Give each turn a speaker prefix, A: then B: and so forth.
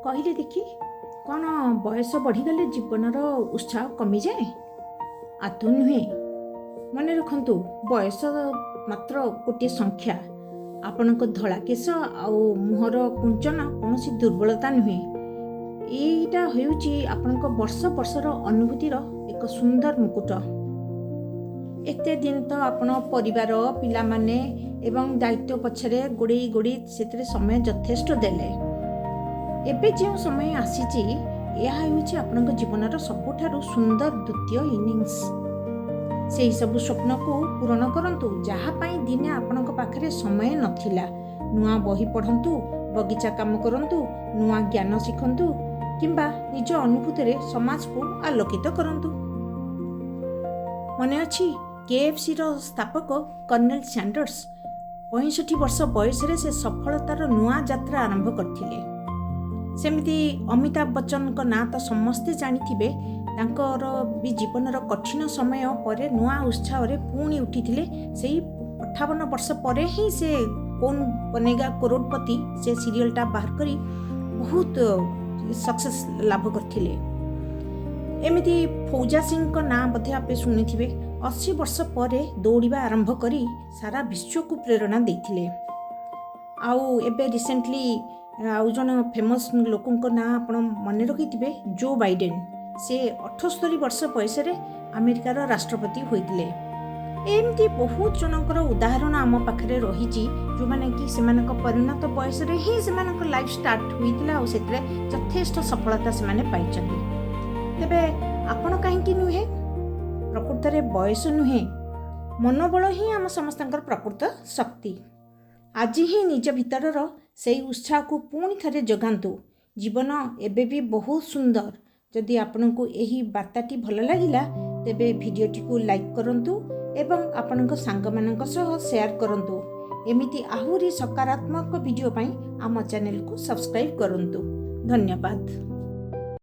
A: କହିଲେ ଦେଖି, କ'ଣ ବୟସ ବଢ଼ିଗଲେ ଜୀବନର ଉତ୍ସାହ କମିଯାଏ? ଆଦୌ ନୁହେଁ। ମନେ ରଖନ୍ତୁ, ବୟସ ମାତ୍ର ଗୋଟିଏ ସଂଖ୍ୟା। ଆପଣଙ୍କ ଧଳା କେଶ ଆଉ ମୁହଁର କୁଞ୍ଚନ କୌଣସି ଦୁର୍ବଳତା ନୁହେଁ। ଏଇଟା ହେଉଛି ଆପଣଙ୍କ ବର୍ଷ ବର୍ଷର ଅନୁଭୂତିର ଏକ ସୁନ୍ଦର ମୁକୁଟ। ଏତେ ଦିନ ତ ଆପଣ ପରିବାର, ପିଲାମାନେ ଏବଂ ଦାୟିତ୍ୱ ପଛରେ ଗୋଡ଼େଇ ଗୋଡ଼େଇ ସେଥିରେ ସମୟ ଯଥେଷ୍ଟ ଦେଲେ। ଏବେ ଯେଉଁ ସମୟ ଆସିଛି, ଏହା ହେଉଛି ଆପଣଙ୍କ ଜୀବନର ସବୁଠାରୁ ସୁନ୍ଦର ଦ୍ୱିତୀୟ ଇନିଂସ। ସେହି ସବୁ ସ୍ୱପ୍ନକୁ ପୂରଣ କରନ୍ତୁ, ଯାହା ପାଇଁ ଦିନେ ଆପଣଙ୍କ ପାଖରେ ସମୟ ନଥିଲା। ନୂଆ ବହି ପଢ଼ନ୍ତୁ, ବଗିଚା କାମ କରନ୍ତୁ, ନୂଆ ଜ୍ଞାନ ଶିଖନ୍ତୁ କିମ୍ବା ନିଜ ଅନୁଭୂତିରେ ସମାଜକୁ ଆଲୋକିତ କରନ୍ତୁ। ମନେ ଅଛି, କେଏଫ୍ସିର ସ୍ଥାପକ କର୍ଣ୍ଣେଲ ସ୍ୟାଣ୍ଡର୍ସ 65 ବର୍ଷ ବୟସରେ ସେ ସଫଳତାର ନୂଆ ଯାତ୍ରା ଆରମ୍ଭ କରିଥିଲେ। ସେମିତି ଅମିତାଭ ବଚ୍ଚନଙ୍କ ନାଁ ତ ସମସ୍ତେ ଜାଣିଥିବେ। ତାଙ୍କର ବି ଜୀବନର କଠିନ ସମୟ ପରେ ନୂଆ ଉତ୍ସାହରେ ପୁଣି ଉଠିଥିଲେ। ସେଇ 58 ବର୍ଷ ପରେ ହିଁ ସେ କୌନ ବନେଗା କରୋଡ଼ପତି ସେ ସିରିଏଲଟା ବାହାର କରି ବହୁତ ସକ୍ସେସ୍ ଲାଭ କରିଥିଲେ। ଏମିତି ଫୌଜା ସିଂଙ୍କ ନାଁ ବୋଧେ ଆପେ ଶୁଣିଥିବେ। 80 ବର୍ଷ ପରେ ଦୌଡ଼ିବା ଆରମ୍ଭ କରି ସାରା ବିଶ୍ୱକୁ ପ୍ରେରଣା ଦେଇଥିଲେ। ଆଉ ଏବେ ରିସେଣ୍ଟଲି ଆଉ ଜଣେ ଫେମସ୍ ଲୋକଙ୍କ ନାଁ ଆପଣ ମନେ ରଖିଥିବେ, ଜୋ ବାଇଡେନ୍। ସେ 78 ବର୍ଷ ବୟସରେ ଆମେରିକାର ରାଷ୍ଟ୍ରପତି ହୋଇଥିଲେ। ଏମିତି ବହୁତ ଜଣଙ୍କର ଉଦାହରଣ ଆମ ପାଖରେ ରହିଛି, ଯେଉଁମାନେ କି ସେମାନଙ୍କ ପରିଣତ ବୟସରେ ହିଁ ସେମାନଙ୍କ ଲାଇଫ୍ ଷ୍ଟାର୍ଟ ହୋଇଥିଲା ଆଉ ସେଥିରେ ଯଥେଷ୍ଟ ସଫଳତା ସେମାନେ ପାଇଛନ୍ତି। ତେବେ ଆପଣ କାହିଁକି ନୁହେଁ? ପ୍ରକୃତରେ ବୟସ ନୁହେଁ, ମନୋବଳ ହିଁ ଆମ ସମସ୍ତଙ୍କର ପ୍ରକୃତ ଶକ୍ତି। ଆଜି ହିଁ ନିଜ ଭିତରର ସେଇ ଉତ୍ସାହକୁ ପୁଣି ଥରେ ଜଗାନ୍ତୁ। ଜୀବନ ଏବେ ବି ବହୁତ ସୁନ୍ଦର। ଯଦି ଆପଣଙ୍କୁ ଏହି ବାର୍ତ୍ତାଟି ଭଲ ଲାଗିଲା, ତେବେ ଭିଡ଼ିଓଟିକୁ ଲାଇକ୍ କରନ୍ତୁ ଏବଂ ଆପଣଙ୍କ ସାଙ୍ଗମାନଙ୍କ ସହ ସେୟାର କରନ୍ତୁ। ଏମିତି ଆହୁରି ସକାରାତ୍ମକ ଭିଡ଼ିଓ ପାଇଁ ଆମ ଚ୍ୟାନେଲକୁ ସବସ୍କ୍ରାଇବ୍ କରନ୍ତୁ। ଧନ୍ୟବାଦ।